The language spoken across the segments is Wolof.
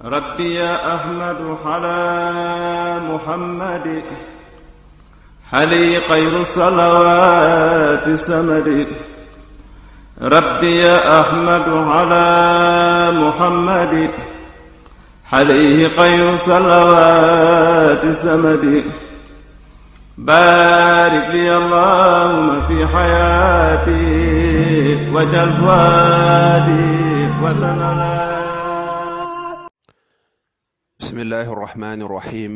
ربي يا أحمد على محمد حلي خير الصلوات سمد. ربي يا أحمد على محمد حليه خير الصلوات سمد. بارك لي اللهم في حياتي وجل فؤادي وتنالي. بسم الله الرحمن الرحيم.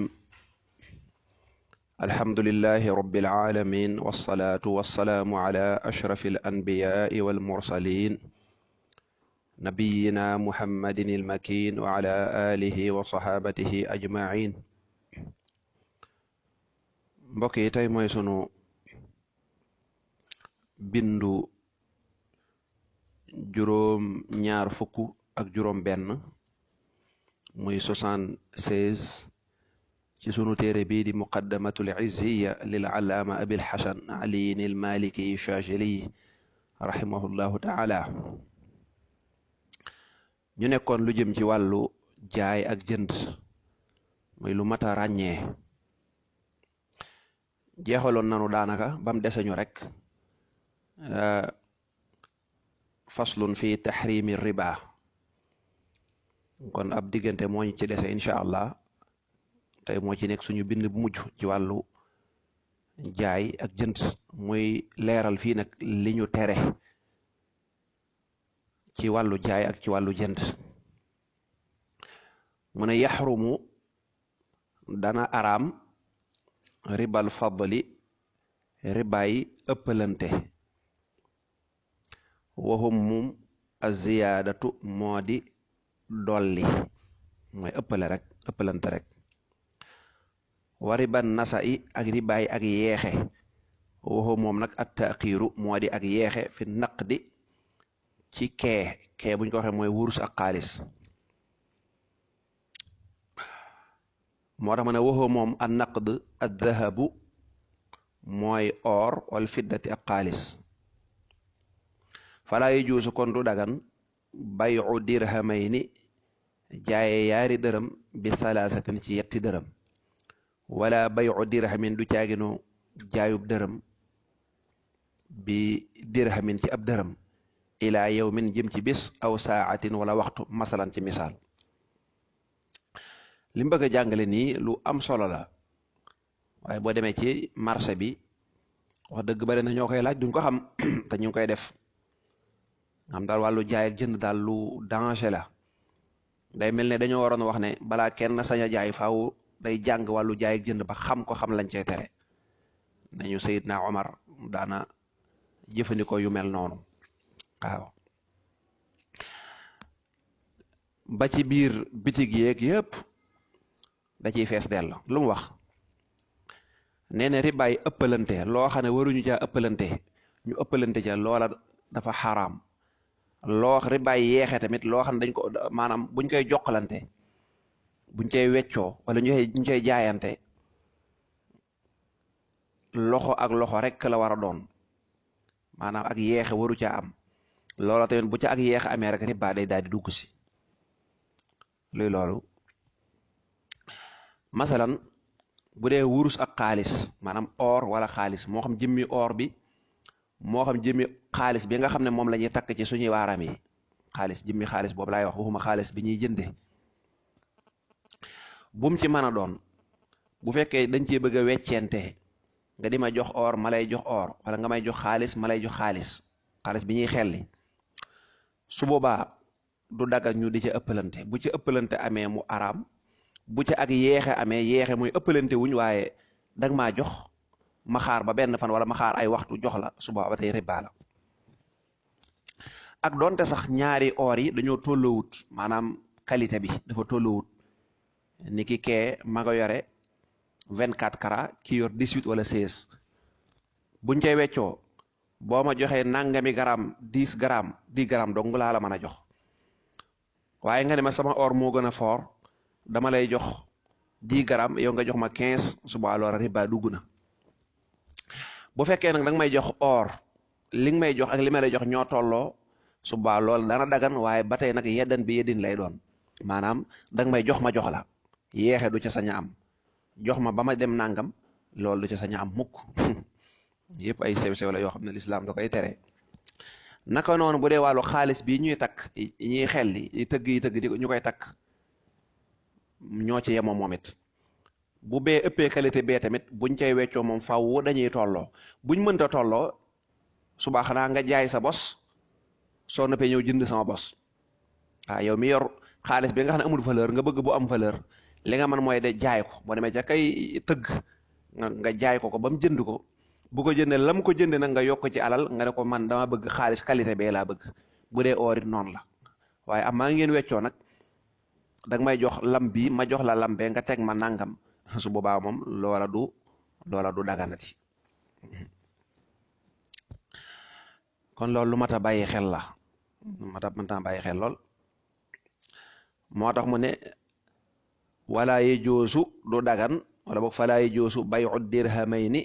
الحمد لله رب العالمين، والصلاة والسلام على أشرف الأنبياء والمرسلين نبينا محمد المكين وعلى آله وصحابته أجمعين. mbokk yi tey mooy sunu bindu juróom ñaar fukk ak juróom benn muy 76 ci sunu téere bii di muqaddamatul izziya lil allaama abil hasan aliyin al maliki shajili rahimahullahu taala. ñu nekkoon lu jëm ci wàllu jaay ak jënd muy lu mat a ràññee. jeexaloon nanu daanaka bam deseñu rek faslun fi tahrimi riba. kon ab diggante moo ñu ci dese incha allah tey moo ci nekk suñu bind bu mujj ci wàllu jaay ak jënd, muy leeral fii nag li ñu tere ci wàllu jaay ak ci wàllu jënd. mu ne yaxrumu dana araam ribal fadli ribaay ëppalante, waxum mum aziyaadatu moo di dolli, mooy ëppalante rek. wa riban nasa'i ak ribaay ak yeexe, waxum moom nag at taaxiiru moo di ak yeexe fi naqdi ci kee buñ ko waxee mooy wurus ak xaalis. moo tax ma ne waxoo moom an naqd ad dahabu mooy or wal fiddati ak xaalis. falaa yajuusu kon du dagan bayu dirhamayni jaaye yaari dërëm bi salaasatin ci yetti dërëm, wala bayu dirhamin du caaginu jaayub dërëm bi dirhamin ci ab dërëm ilaa yawmin jëm ci bis aw saatin wala waxtu, masalan ci misaal. li mu bëgg a jàngale nii lu am solo la, waaye boo demee ci marché bi wax dëgg bari na ñoo koy laaj duñ ko xam te ñu ngi koy def. xam daal wàllu jaay ak jënd daal lu danger la. day mel ne dañoo waroon wax ne balaa kenn sañ a jaay faaw day jàng wàllu jaay ak jënd ba xam ko, xam lañ cey tere. nañu Seydina Omar daana jëfandikoo yu mel noonu. waaw ba ci biir bitig yeeg yëpp da ciy fees dell. lu mu wax nee na ribaay ëppalante, loo xam ne waruñu caa ëppalante ñu ëppalante ca loola dafa xaraam. loo ribaay yeexe tamit loo xam ne dañ ko maanaam buñ koy jokkalante, buñ cay weccoo wala ñu cay jaayante, loxo ak loxo rek la war a doon, maanaam ak yeexe waru caa am. loola tamit bu ca ak yeexe amee rek riba day daal di dugg si. luy loolu masalan bu dee wurus ak xaalis, maanaam or wala xaalis, moo xam jëmmi or bi moo xam jëmmi xaalis bi nga xam ne moom la ñuy takk ci suñuy waaram yi. xaalis jëmmi xaalis boobu laay wax, waxuma xaalis bi ñuy jënde. bum ci mën a doon, bu fekkee dañ cee bëgg a weccente, nga di ma jox or ma lay jox or, wala nga may jox xaalis ma lay jox xaalis bi ñuy xelli, su boobaa du daga ñu di ca ëppalante. bu ca ëppalante amee mu araam, bu ca ak yeexe amee, yeexe mooy ëppalante wuñ waaye danga maa jox ma xaar ba benn fan wala ma xaar ay waxtu jox la, suba ba tey riba la. ak doonte sax ñaari or yi dañoo tolloowut, maanaam qualité bi dafa tolloowut. ni ki kee ma nga yore 24 carats ki yor 18 wala 16, buñ cay weccoo boo ma joxee nangami gramme 10 grammes dong laa la mën a jox. waaye nga ne ma sama or moo gën a fort, dama lay jox 10 grammes yow nga jox ma 15, suba loola riba dugg na. bu fekkee nag danga may jox or, li nga may jox ak li ma lay jox ñoo tolloo, suba lool dana dagan, waaye ba tey nag yeddan bi yeddin lay doon. maanaam danga may jox ma jox la yeexe du ca sañ a am jox ma ba ma dem nangam loolu du ca sañ a am mukk yëpp ay sew-sew la yoo xam ne lislaam da koy tere. naka noonu bu dee wàllu xaalis bi ñuy takk ñuy xel li tëgg yi tëgg di ñu koy takk ñoo ci yemoo moom it bu bee ëppee qualité bee tamit buñ cay weccoo moom faaw dañuy tolloo buñ mënta tolloo subaa xanaa nga jaay sa bos soo noppee ñëw jënd sama bos waaw yow mi yor xaalis bi nga xam ne amul valeur nga bëgg bu am valeur li nga mën mooy de jaay ko boo demee ca kay tëgg nga jaay ko ba mu jënd ko bu ko jëndee lam ko jëndee nag nga yokk ci alal nga ne ko man dama bëgg xaalis qualité bee laa bëgg bu dee or it noonu la waaye am maa ngeen weccoo nag danga may jox lam bii ma jox la lam bee nga teg ma nangam su boobaa moom loola du daganati kon loolu lu mat a bàyyi xel la mat a bàyyi xel lool moo tax mu ne wala ye joosu du dagan wala boog falaa ye joosu bayu dirhamayni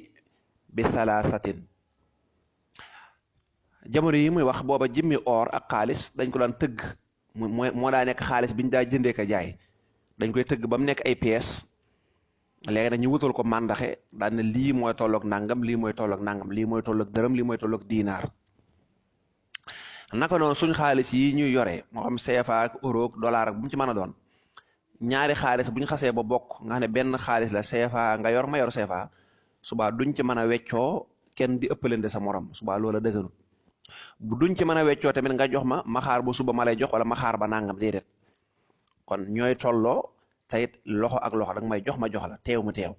bi thalathatin jamono yi muy wax booba jëmmi or ak xaalis dañ ko daan tëgg moo daa nekk xaalis biñ daa jëndee ka jaay dañ koy tëgg ba mu nekk ay pièces léegi nag ñu wutal ko màndaxe daan ne lii mooy tolloog nangam lii mooy tolloog nangam lii mooy tolloog dërëm lii mooy tolloog diinaar naka noonu suñ xaalis yi ñuy yore moo xam CFA ak euro ak dollar ak bu mu ci mën a doon ñaari xaalis bu ñu xasee ba bokk nga xam ne benn xaalis la CFA nga yor ma yor CFA subaa duñ ci mën a weccoo kenn di ëppalende sa morom subaa loola dëgganut bu duñ ci mën a weccoo tamit nga jox ma xaar ba suba ma lay jox wala ma xaar ba nangam déedéet kon ñooy tolloo tayit loxo ak loxo danga may jox ma jox la teew mu teew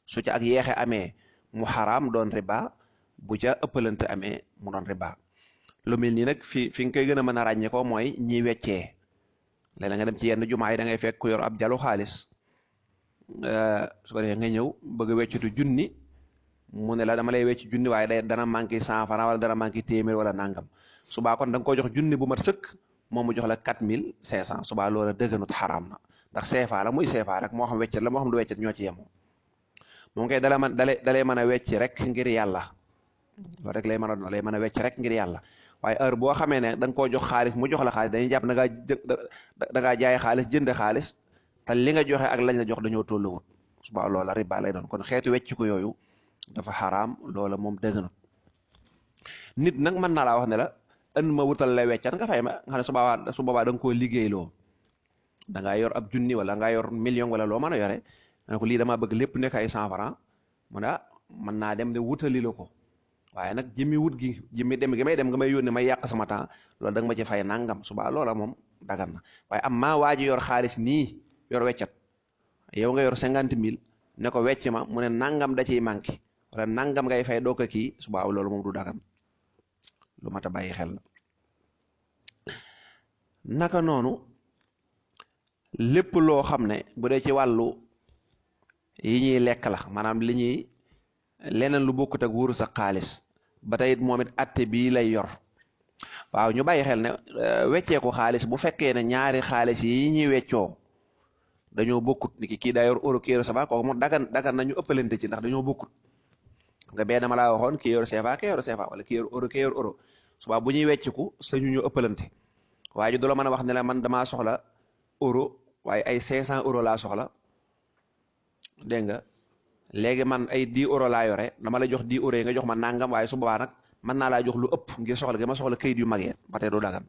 su ca ak yeexe amee mu xaraam doon riba bu ca ëppalante amee mu doon riba lu mel nii nag fi nga koy gën a mën a ràññee ko mooy ñi weccee léeg-léeg nga dem ci yenn jumaa yi da ngay fekk ku yor ab jalu xaalis su ko defee nga ñëw bëgg a weccitu junni mu ne la dama lay wecc junni waaye dana manqué 100 francs wala dana manqué téeméer wala nangam subaa kon da nga ko jox junni bu mat sëkk moom mu jox la 4500 subaa loola dëgganut xaraam na ndax CFA la muy CFA rek moo xam weccet la moo xam du weccet ñoo ci yemoo moom kay dalay mën a wecc rek ngir yàlla loolu rek lay mën a wecc rek ngir yàlla waaye heure boo xamee ne da nga koo jox xaalis mu jox la xaalis dañuy jàpp da ngaa jaay xaalis jënd xaalis te li nga joxe ak lañ la jox dañoo tolluwut suba loola riba lay doon kon xeetu wecc ko yooyu dafa xaraam loola moom dëgganut nit nag mën naa laa wax ne la ën ma wutal la weccat nga fay ma nga xam ne su boobaa da nga koo liggéeyloo da ngaa yor ab junni wala nga yor million wala loo mën a yore nga ne ko lii damaa bëgg lépp nekk ay 100 francs mu ne mën naa dem de wutali la ko waaye nag jëmmi wut gi jëmmi dem gi may dem nga may yónnee may yàq sama temps loolu da nga ma ci fay nangam suba loola moom dagan na waaye am maa waa ji yor xaalis nii yor weccat yow nga yor 50 000 ne ko wecc ma mu ne nangam da ciy manqué wala nangam ngay fay doo ko kii suba loolu moom du dagan lu mat a bàyyi xel la naka noonu lépp loo xam ne bu dee ci wàllu yi ñuy lekk la maanaam leneen lu bokkut ak wurus ak xaalis ba tey moom it atte bii lay yor waaw ñu bàyyi xel ne wecceeku xaalis bu fekkee ne ñaari xaalis yi ñuy weccoo dañoo bokkut ni kii daa yor euro kii yor CFA kooku moom dagan nañu ëppalante ci ndax dañoo bokkut nga benn ma laa waxoon kii yor CFA kii yor CFA wala kii yor euro kii yor euro suba bu ñuy wecciku sañu ñu ëppalante waaye ji du la mën a wax ne la man damaa soxla euro waaye ay 500 euros laa soxla dégg nga léegi man ay 10 euros laa yore dama la jox 10 euros yi nga jox ma nangam waaye su boobaa nag mën naa laa jox lu ëpp ngir soxla gi ma soxla kayit yu mag yi ba tey du dagan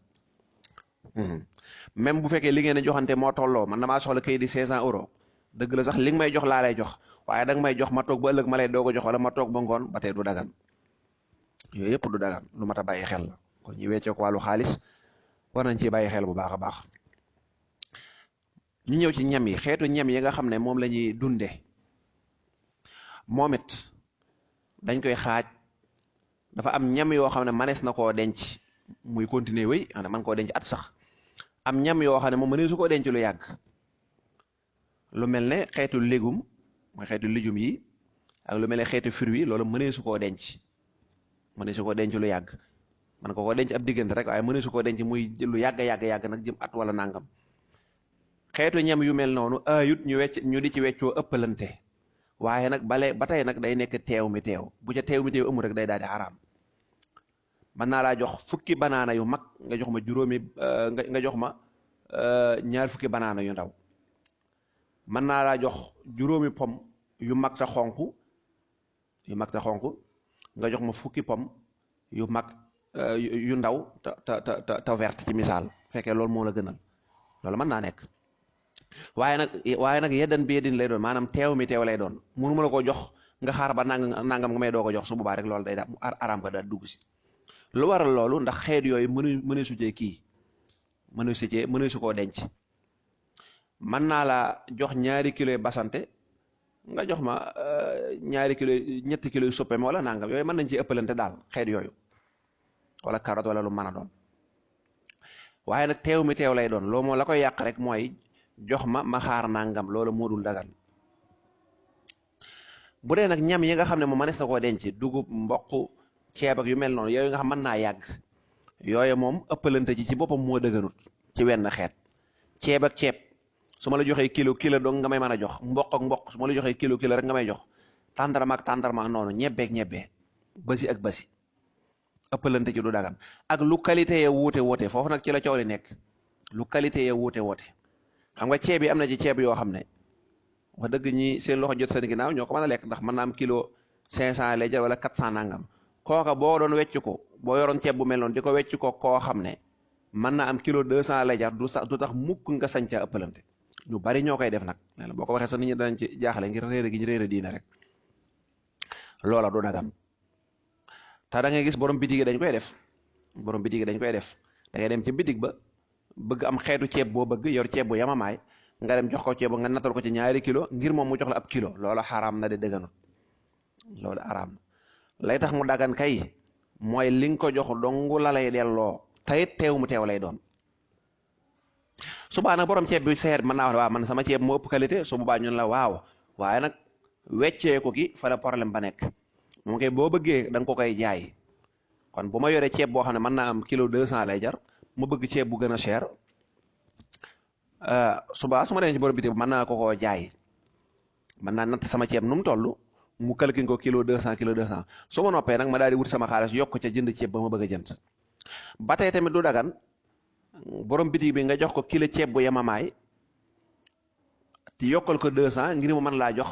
même bu fekkee li ngeen di joxante moo tolloo man damaa soxla kayit yi 500 euros dëgg la sax li nga may jox laa lay jox waaye danga may jox ma toog ba ëllëg ma lay doog a jox wala ma toog ba ngoon ba tey du dagan yooyu yëpp du dagan lu mat a bàyyi xel la kon ñu weccee ko wàllu xaalis war nañ ci bàyyi xel bu baax a baax ñu ñëw ci ñam yi xeetu ñam yi nga xam ne moom la ñuy dunde moom it dañ koy xaaj dafa am ñam yoo xam ne manees na koo denc muy continuer wéy xam ne man koo denc at sax am ñam yoo xam ne moom mëneesu koo denc lu yàgg lu mel ne xeetu légume mooy xeetu légumes yi ak lu mel ne xeetu fruits yi loolu mëneesu koo denc lu yàgg man ko denc ab diggante rek waaye mëneesu koo denc muy lu yàgg nag jëm at wala nangam xeetu ñam yu mel noonu ayut ñu di ci weccoo ëppalante waaye nag ba tey nag day nekk teew mi teew bu ca teew mi teew amul rek day daal di xaraam mën naa laa jox fukki banaana yu mag nga jox ma juróomi nga jox ma ñaar fukki banaana yu ndaw mën naa laa jox juróomi pom yu mag ta xonk nga jox ma fukki pom yu mag yu ndaw te verte ci misaal fekkee loolu moo la gënal loolu mën naa nekk waaye nag yeddan bi yeddin lay doon maanaam teew mi teew lay doon mënu ma la ko jox nga xaar ba nangam nga may doo ko jox su boobaa rek loolu day da araam ka daal dugg si lu waral loolu ndax xeet yooyu mënu su cee kii mënu su koo denc mën naa la jox ñaari kilo basante nga jox ma ñaari kilo ñetti kilo yu suppeme wala nangam yooyu mën nañ ci ëppalante daal xeet yooyu wala carotte wala lu mën a doon waaye nag teew mi teew lay doon loolu moo la koy yàq rek mooy jox ma xaar nangam loolu moo dul dagan bu dee nag ñam yi nga xam ne moom mënees na koo denc dugub mboq ceeb ak yu mel noonu yooyu nga xam mën naa yàgg yooyu moom ëppalante ci boppam moo dëgganut ci wenn xeet ceeb ak ceeb su ma la joxee kilo dong nga may mën a jox mboq su ma la joxee kilo rek nga may jox tàndarma ak tàndarma noonu ñebbeeg ñebbe basi ak basi ëppalante ci du dagan ak lu qualité ya wuute foofu nag ci la coow li nekk lu qualité ya wuute xam nga ceeb yi am na ci ceeb yoo xam ne wax dëgg ñi seen loxo jot seen ginnaaw ñoo ko mën a lekk ndax mën naa am kilo 500 lay jar wala 400 nangam kooka boo doon wecc ko boo yoroon ceeb bu mel noonu di ko wecc ko koo xam ne mën naa am kilo 200 lay jar du tax mukk nga sañ ca ëppalante ñu bari ñoo koy def nag nee na boo ko waxee sax nit ñi danañ ci jaaxle ngir réere gi ñu réere diina rek loola du dagan te da ngay gis borom bitig yi dañ koy def da ngay dem ci bitig ba bëgg am xeetu ceeb boo bëgg yor ceeb bu yamamaay nga dem jox ko ceeb nga nattal ko ci ñaari kilo ngir moom mu jox la ab kilo loola xaraam na de dëgganut loolu araam na lay tax mu dagan kay mooy li nga ko jox dongu la lay delloo tayit teew mu teew lay doon subaa nag borom ceeb bi seer mën naa wax waaw man sama ceeb moo ëpp qualité su boobaa ñun la waaw waaye nag weccee ko ki fa la problème ba nekk moom kay boo bëggee da nga ko koy jaay kon bu ma yoree ceeb boo xam ne mën naa am kilo 200 lay jar mu bëgg ceeb bu gën a cher subaa su ma demee ci borom biti mën naa ko koo jaay mën naa natt sama ceeb nu mu toll mu calcule ko kilo 200 su ma noppee nag ma daal di wut sama xaalis yokk ca jënd ceeb ba ma bëgg a jënd ba tey tamit du dagan borom bitig bi nga jox ko kilo ceeb bu yemamaay te yokkal ko 200 ngir mu mën laa jox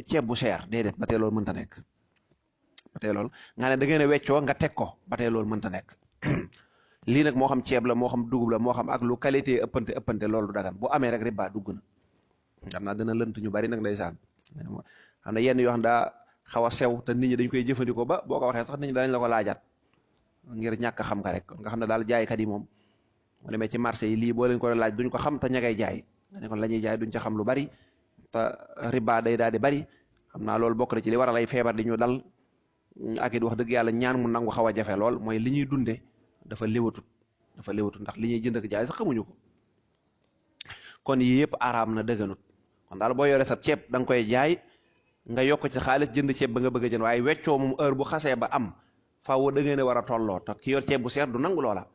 ceeb bu cher déedéet ba tey loolu mënta nekk ba tey loolu nga ne da ngeen a weccoo nga teg ko ba tey loolu mënta nekk lii nag moo xam ceeb la moo xam dugub la moo xam ak lu qualité ëppante loolu du dagan bu amee rek riba dugg na xam naa dina lënt ñu bari nag ndeysaan xam ne yenn yoo xam daa xaw a sew te nit ñi dañ koy jëfandikoo ba boo ko waxee sax nit ñi danañ la ko laajaat ngir ñàkk xam nga rek nga xam ne daal jaaykat yi moom moo demee ci marché yi lii boo leen ko laaj duñ ko xam te ña ngay jaay ne kon la ñuy jaay duñ ca xam lu bari te riba day daal di bari xam naa loolu bokk na ci li waral ay feebar di ñu dal ak it wax dëgg yàlla ñaan mu nangu xaw a jafe lool mooy li ñuy dunde dafa léwatut ndax li ñuy jënd ak jaay sax xamuñu ko kon yii yëpp araam na dëgganut kon daal boo yore sa ceeb da nga koy jaay nga yokk ci xaalis jënd ceeb ba nga bëgg a jënd waaye weccoo moom heure bu xasee ba am faaw da ngeen a war a tolloo te ki yor ceeb bu seer du nangu loola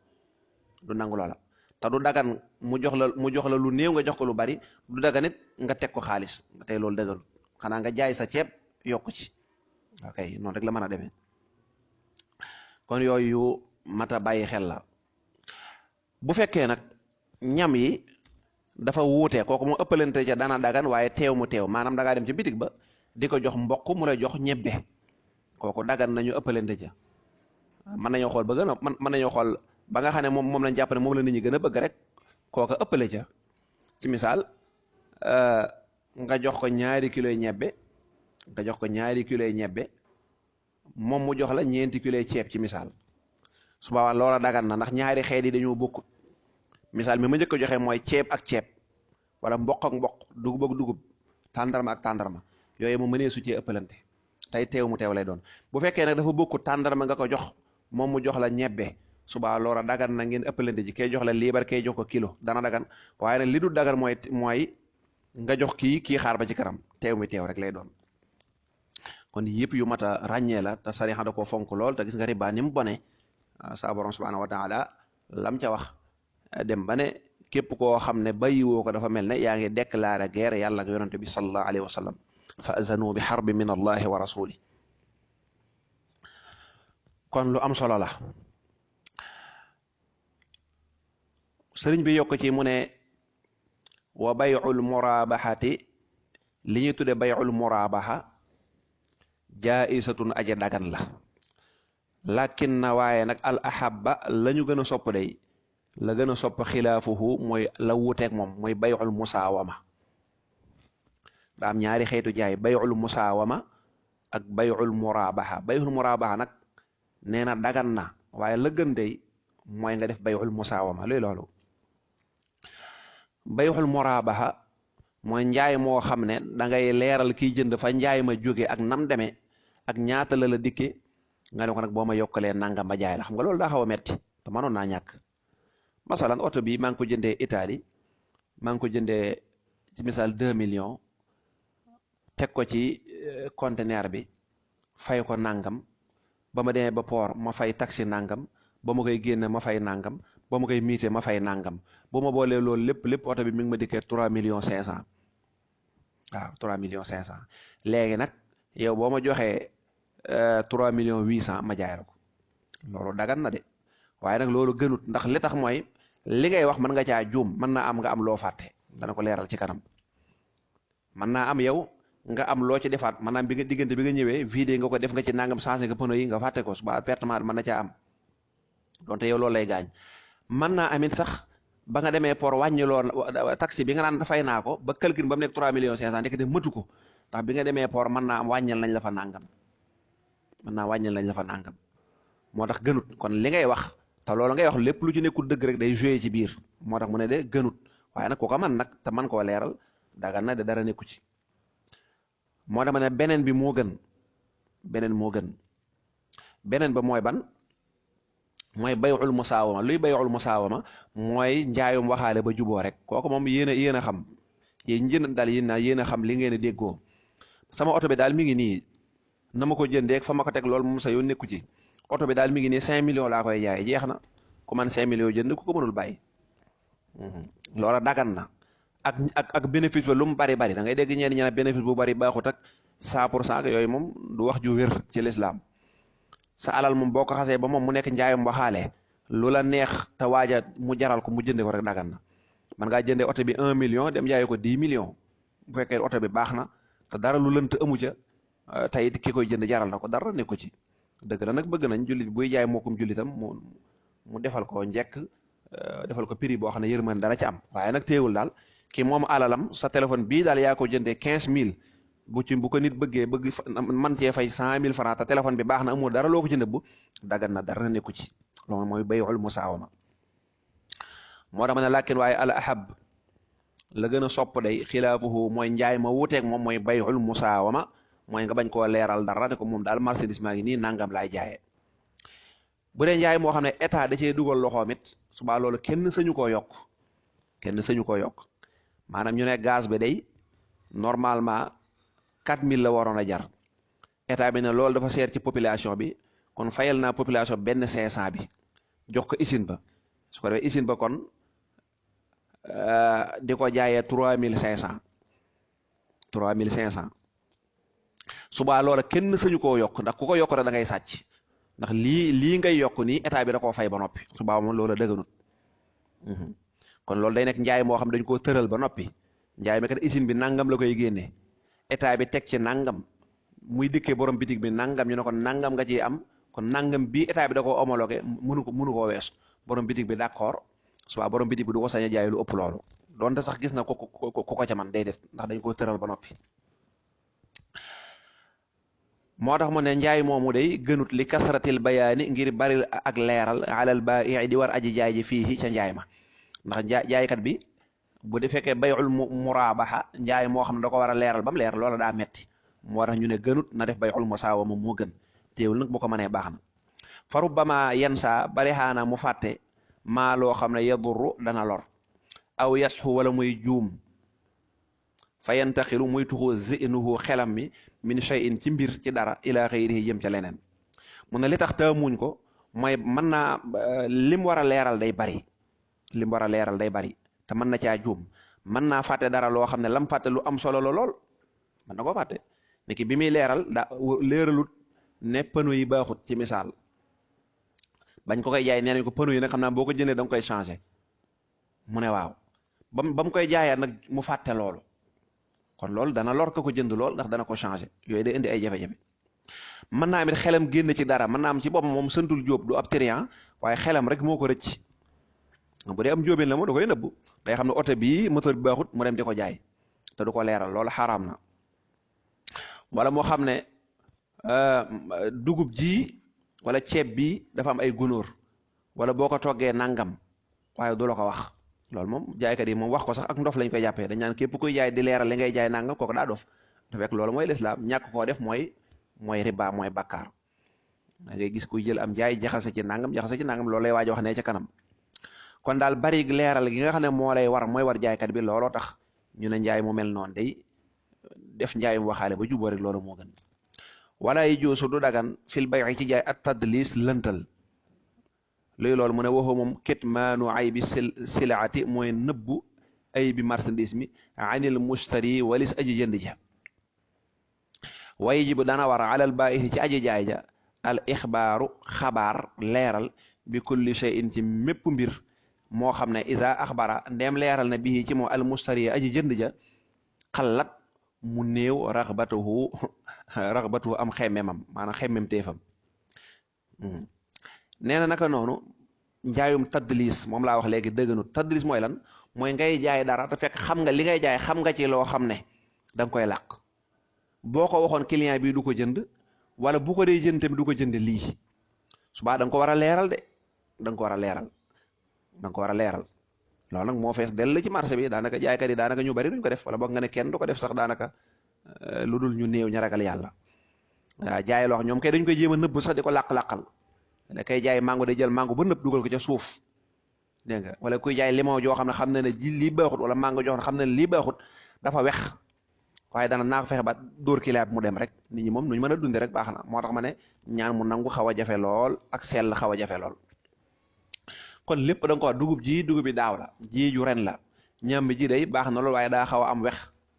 te du dagan mu jox la lu néew nga jox ko lu bari du dagan it nga teg ko xaalis ba tey loolu dëgganut xanaa nga jaay sa ceeb yokk ci ok noonu rek la mën a demee kon yooyu mata bàyyi xel la bu fekkee nag ñam yi dafa wuute kooku mu ëppalante ca dana dagan waaye teew mu teew maanaam da ngaa dem ci bitig ba di ko jox mboq mu la jox ñebbe kooku dagan nañu ëppalante ca mën nañoo xool ba gën a mën nañoo xool ba nga xam ne moom lañ jàpp ne moom la nit ñi gën a bëgg rek kooka ëppale ca ci misaal nga jox ko ñaari kiloy ñebbe moom mu jox la ñeenti kiloy ceeb ci misaal su boobaa loola dagan na ndax ñaari xeet yi dañoo bokkut misaal mi ma njëkk a joxe mooy ceeb ak ceeb wala mboq ak mboq dugub ak dugub tàndarma ak tàndarma yooyu mu mënee su cee ëppalante tey teew mu teew lay doon bu fekkee nag dafa bokkut tàndarma nga ko jox moom mu jox la ñebbe suba loola dagan na ngeen ëppalante ji kay jox la liibar kay jox ko kilo dana dagan waaye nag li du dagan mooy nga jox kii xaar ba ci kanam teew mi teew rek lay doon kon yëpp yu mat a ràññee la te sariya da koo fonk lool te gis nga riba ni mu bone sa borom subhanahu wa taala lam ca wax dem ba ne képp koo xam ne bàyyiwoo ko dafa mel ne yaa ngi déclaré guerre yàlla ak yonente bi sallallahu alayhi wa sallam fa azanu bi xarbi min allahi wa rasuli kon lu am solo la sëriñ bi yokk ci mu ne wa bay'ul murabaxati li ñuy tudde bay'ul murabaxa jaa'isatun aja dagan la lakin na waaye nag al ahabba la ñu gën a sopp day la gën a sopp xilaafuhu mooy la wuuteeg moom mooy bay'ul musaawama daa am ñaari xeetu jaay bay'ul musaawama ak bay'ul murabaxa bay'ul murabaxa nag nee na dagan na waaye la gën day mooy nga def bay'ul musaawama luy loolu bay'ul murabaxa mooy njaay moo xam ne da ngay leeral kiy jënd fa njaay ma jóge ak nam demee ak ñaata la la dikke nga ne ko nag boo ma yokkalee nangam ba jaay la xam nga loolu daa xaw a metti te mënoon naa ñàkk masalan oto bi maa ngi ko jëndee Italie maa ngi ko jëndee ci misaal 2 millions teg ko ci conteneur bi fay ko nangam ba ma demee ba port ma fay taxi nangam ba ma koy génne ma fay nangam ba ma koy miite ma fay nangam bu ma boolee loolu lépp oto bi mi ngi ma dikkee 3 millions 500 waaw 3 millions 500 léegi nag yow boo ma joxee 3 millions 800 ma jaay la ko loolu dagan na de waaye nag loolu gënut ndax li tax mooy li ngay wax mën nga caa juum mën naa am nga am loo fàtte dana ko leeral ci kanam mën naa am yow nga am loo ci defaat maanaam bi nga diggante bi nga ñëwee vidé nga ko def nga ci nangam changé nga pneu yi nga fàtte ko suba pertement mën na caa am donte yow loolu lay gaañ mën naa amit sax ba nga demee port wàññiloo taxi bi nga naan fay naa ko ba calcul ba mu nekk 3 millions 500 ndekete mëtu ko ndax bi nga demee port mën naa am wàññil nañ la fa nangam moo tax gënut kon li ngay wax te loolu ngay wax lépp lu ci nekkul dëgg rek day joué ci biir moo tax mu ne de gënut waaye nag ku ko man nag te man koo leeral dagan na de dara nekku ci moo tax ma ne beneen bi moo gën beneen ba mooy ban mooy bay'ul musaawama luy bay'ul musaawama mooy njaayum waxaale ba juboo rek kooku moom yéen a xam yéen njënd daal yéen a xam li ngeen a déggoo sama oto bi daal mi ngi nii na ma ko jëndee fa ma ko teg loolu moom sa yoon nekku ci oto bi daal mi ngi nii 5 millions laa koy jaay jeex na ku man 5 millions jënd ku ko mënul bàyyi loola dagan na ak bénéfice ba lu mu bari da ngay dégg ñenn ñi ne bénéfice bu bari baaxut ak 100% yooyu moom du wax ju wér ci lislaam sa alal moom boo ko xasee ba moom mu nekk njaayam waxaale lu la neex te waaja mu jaral ko mu jënde ko rek dagan na man ngaa jëndee oto bi 1 million dem jaayee ko 10 millions bu fekkee oto bi baax na te dara lu lënt amu ca tey ki koy jënd jaral na ko dara nekk ko ci dëgg la nag bëgg nañ jullit buy jaay mookum jullitam mu defal ko njekk defal ko prix boo xam ne yërmande dana ci am waaye nag téewul daal ki moom alalam sa téléphone bii daal yaa ko jëndee 15000 bu ko nit bëgg man cee fay 100000 francs te téléphone bi baax na amul dara loo ko ci nëbb dagan na dara nekku ci loolu mooy bay'ul musaawama moo tax ma ne laakin waaye al ahab la gën a sopp day xilaafuhu mooy njaay ma wuuteeg moom mooy bay'ul musaawama mooy nga bañ koo leeral dara ne ko moom daal marchandise maa ngi nii nangam laay jaayee bu dee njaay moo xam ne état da cee dugal loxoom it subaa loolu kenn sañu koo yokk maanaam ñu ne gaz bi day normalement 4000 la waroon a jar état bi ne loolu dafa seer ci population bi kon fayal naa population benn 500 bi jox ko usine ba su ko defee usine ba kon di ko jaayee 3500 subaa loola kenn sañu koo yokk ndax ku ko yokk rek da ngay sàcc ndax lii ngay yokk nii état bi da koo fay ba noppi subaa moom loola dëgganut kon loolu day nekk njaay moo xam dañ koo tëral ba noppi njaay mi kat usine bi nangam la koy génne état bi teg ci nangam muy dikkee borom bitig bi nangam ñu ne ko nangam nga ciy am kon nangam bii état bi da koo homologué mënu koo weesu borom bitig bi d'accord subaa borom bitig bi du ko sañ a jaay lu ëpp loolu donte sax gis na ko ca man déedéet ndax dañ koo tëral ba noppi moo tax mu ne njaay moomu day gënut li kasratil bayaani ngir bari ak leeral alal baa'i di war aji jaay ji fii ca njaay ma ndax jaaykat bi bu di fekkee bay'ul muraabaxa njaay moo xam ne da ko war a leeral ba mu leer loola daa metti moo tax ñu ne gënut na def bay'ul musaawama moo gën teewul nag bu ko mënee baax na fa rubbama yansa bari xaana mu fàtte maa loo xam ne yadurru dana lor aw yasxu wala muy juum fa yantaxilu muy tuxu zihnuhu xelam mi min shay'in ci mbir ci dara ila xayrihi jëm ca leneen mu ne li tax taamuñ ko mooy mën naa lim war a leeral day bari te mën na caa juum mën naa fàtte dara loo xam ne lam fàtte lu am solo la lool mën na koo fàtte niki bi muy leeral leeralut ne pneu yi baaxut ci misaal bañ ko koy jaay nee nañ ko pneu yi nag xam naa boo ko jëndee da nga koy changé mu ne waaw ba mu koy jaayaat nag mu fàtte loolu kon loolu dana lor ko jënd lool ndax dana ko changé yooyu day indi ay jafe-jafe mën naa amit xelam génn ci dara mën naa am ci boppam moom santul Jóob du ab trian waaye xelam rek moo ko rëcc bu dee am jóobeen la moom da koy nëbbu day xam ne oto bii moteur bi baaxut mu dem di ko jaay te du ko leeral loolu xaraam na wala moo xam ne dugub ji wala ceeb bi dafa am ay gunóor wala boo ko toggee nangam waaye du la ko wax loolu moom jaaykat yi moom wax ko sax ak ndof lañ koy jàppee dañ naan képp kuy jaay di leeral li ngay jaay nangam kooku daa dof te fekk loolu mooy lislaam ñàkk koo def mooy riba mooy bakkaar da ngay gis kuy jël am jaay jaxase ci nangam loolu lay waaj wax ne ca kanam kon daal bari leeral gi nga xam ne moo lay war mooy war jaaykat bi looloo tax ñu ne njaay mu mel noonu day def njaayum waxaale ba juboo rek loolu moo gën wala yi joosu du dagan fil bay ci jaay at tadlis lëntal luy loolu mu ne waxoo moom kitmaanu ay bi silaati mooy nëbbu ay bi marchandise mi anil mustari walis aji jënd ja way ji bu dana war alal baayi ci aji jaay ja al ixbaaru xabaar leeral bi kulli shay'in ci mépp mbir moo xam ne ida axbara ndeem leeral na bii ci moom al mustari aji jënd ja xallat mu néew raxbatuhu am xemmemam maanaam xemmem teefam nee na naka noonu njaayum tadlis moom laa wax léegi dëgganu tadlis mooy lan mooy ngay jaay dara te fekk xam nga li ngay jaay xam nga ci loo xam ne da nga koy làq boo ko waxoon client bi du ko jënd wala bu ko dee jënd tamit du ko jënd lii subaa da nga ko war a leeral de da nga ko war a leeral loolu nag moo fees dell ci marché bi daanaka jaaykat yi daanaka ñu bari duñ ko def wala boog nga ne kenn du ko def sax daanaka lu dul ñu néew ña ragal yàlla waaw jaay loo xam ñoom kay dañ koy jéem a nëbb sax di ko làq-làqal da kay jaay mango day jël mango ba nëbb dugal ko ca suuf dégg nga wala kuy jaay limon joo xam ne ji lii baaxut wala mango joo xam ne lii baaxut dafa wex waaye dana naa ko fexe ba dóor client bi mu dem rek nit ñi moom nuñ mën a dunde rek baax na moo tax ma ne ñaan mu nangu xaw a jafe lool ak sell xaw a jafe lool kon lépp da nga ko wax dugub bi daaw la ji ju ren la ñam ji day baax na lool waaye daa xaw a am wex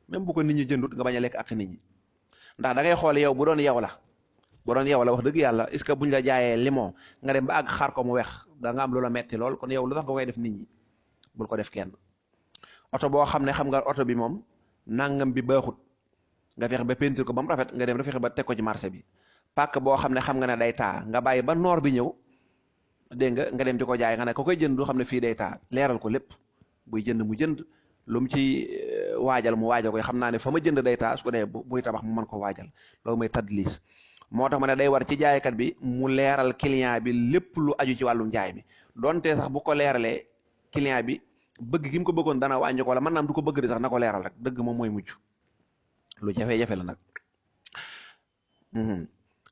même bu ko nit ñi jëndut nga bañ a lekk ak nit ñi ndax da ngay xool yow bu doon yow la wax dëgg yàlla est ce que buñ la jaayee limon nga dem ba àgg xaar ko mu wex da nga am loola metti lool kon yow lu tax nga koy def nit ñi bul ko def kenn oto boo xam ne xam nga oto bi moom nangam bi baaxut nga fexe ba peinture ko ba mu rafet nga dem da fexe ba teg ko ci marché bi pàkk boo xam ne xam nga ne day taa nga bàyyi ba noor bi ñëw dégg nga dem di ko jaay nga ne ko koy jënd du xam ne fii day taa leeral ko lépp buy jënd mu jënd lu mu ci waajal mu waajal koy xam naa ne fa ma jënd day taa su ko dee buy tabax mu mën ko waajal loolu mooy tadlis moo tax ma ne day war ci jaaykat bi mu leeral client bi lépp lu aju ci wàllum jaay mi donte sax bu ko leeralee client bi bëgg gi mu ko bëggoon dana wàññi ko wala mën naam du ko bëgg di sax na ko leeral rek dëgg moom mooy mujj lu jafe-jafe la nag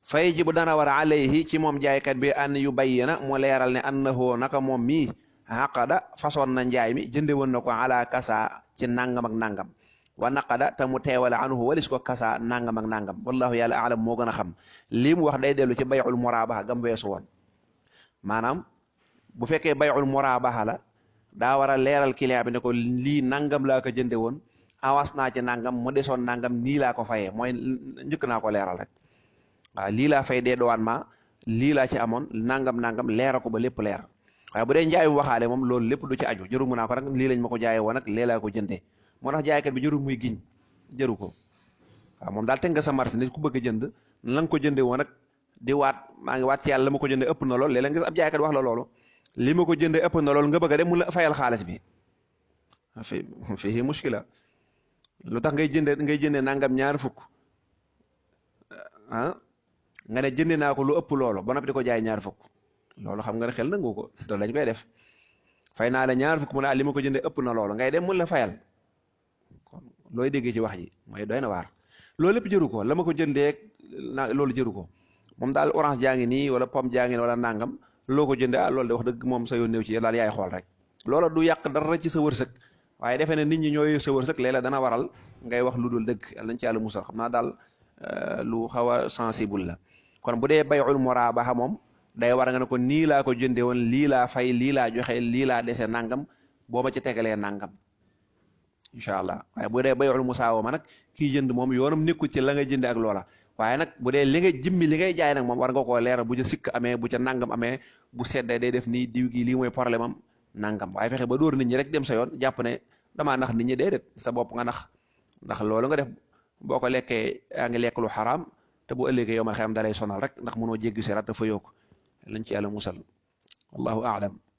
fay ji bu dana war alayhi ci moom jaaykat bi an yu bayyina mu leeral ne annahu naka moom mii xaqada façon na njaay mi jënde woon na ko ala kasa ci nangam ak nangam wa naqada te mu teewale anhu walis ko kasa nangam ak nangam wallahu yàlla alam moo gën a xam lii mu wax day dellu ci bay'ul murabaha gam weesu woon maanaam bu fekkee bay'ul murabaha la daa war a leeral client bi ne ko lii nangam laa ko jënde woon avance naa ci nangam mu desoon nangam nii laa ko fayee mooy njëkk naa ko leeral rek waaw lii laa fay dee douane ma lii laa ci amoon nangam leeral ko ba lépp leer waaye bu dee njaayum waxaale moom loolu lépp du ci aju jëru mu naa ko nag lii lañ ma ko jaayee woon nag lee laa ko jëndee moo tax jaaykat bi jëru muy giñ jëru ko waaw moom daal teg nga sa marché nit ku bëgg a jënd la nga ko jënde woon nag di waat maa ngi waat ci yàlla la ma ko jënde ëpp na lool léeg-léeg nga ab jaaykat wax la loolu li ma ko jënde ëpp na lool nga bëgg a dem mu la fayal xaalis bi fii muskila lu tax ngay jënde nangam ñaar fukk nga ne jënde naa ko lu ëpp loolu ba noppi di ko jaay ñaar fukk loolu xam nga ne xel nangu ko te lañ koy def fay naa la ñaar fukk mu ne li ma ko jënde ëpp na loolu ngay dem mun la fayal kon looy déggee ci wax ji mooy doy na waar loolu lépp jëru ko la ma ko jëndee loolu jëru ko moom daal orange jaa ngi nii wala pomme jaa ngi nii wala nangam loo ko jëndee loolu de wax dëgg moom sa yoon néew ci daal yaay xool rek loola du yàq dara ci sa wërsëg waaye defe ne nit ñi ñooy sa wërsëg léeg-léeg dana waral ngay wax lu dul dëgg yàlla nañ ci yàlla musal xam naa daal lu xaw a sensible la kon bu dee bay'ul murabaha moom day war nga ne ko nii laa ko jëndee woon lii laa fay lii laa joxe lii laa dese nangam boo ma ci tegalee nangam incha allah waaye bu dee bay'ul musaawama nag kii jënd moom yoonam nekkul ci la nga jënde ak loola waaye nag bu dee li nga jimmi li ngay jaay nag moom war nga koo leeral bu ca sikk amee bu ca nangam amee bu seddee day def nii diw gi lii mooy problème am nangam waaye fexe ba dóor nit ñi rek dem sa yoon jàpp ne damaa nax nit ñi déedéet sa bopp nga nax ndax loolu nga def boo ko lekkee yaa ngi lekk lu xaraam te bu ëllëgee yow ma xam dalay sonal rek ndax mënoo jéggi siraat dafa yokk lañ ci yàlla musal wallahu a'lam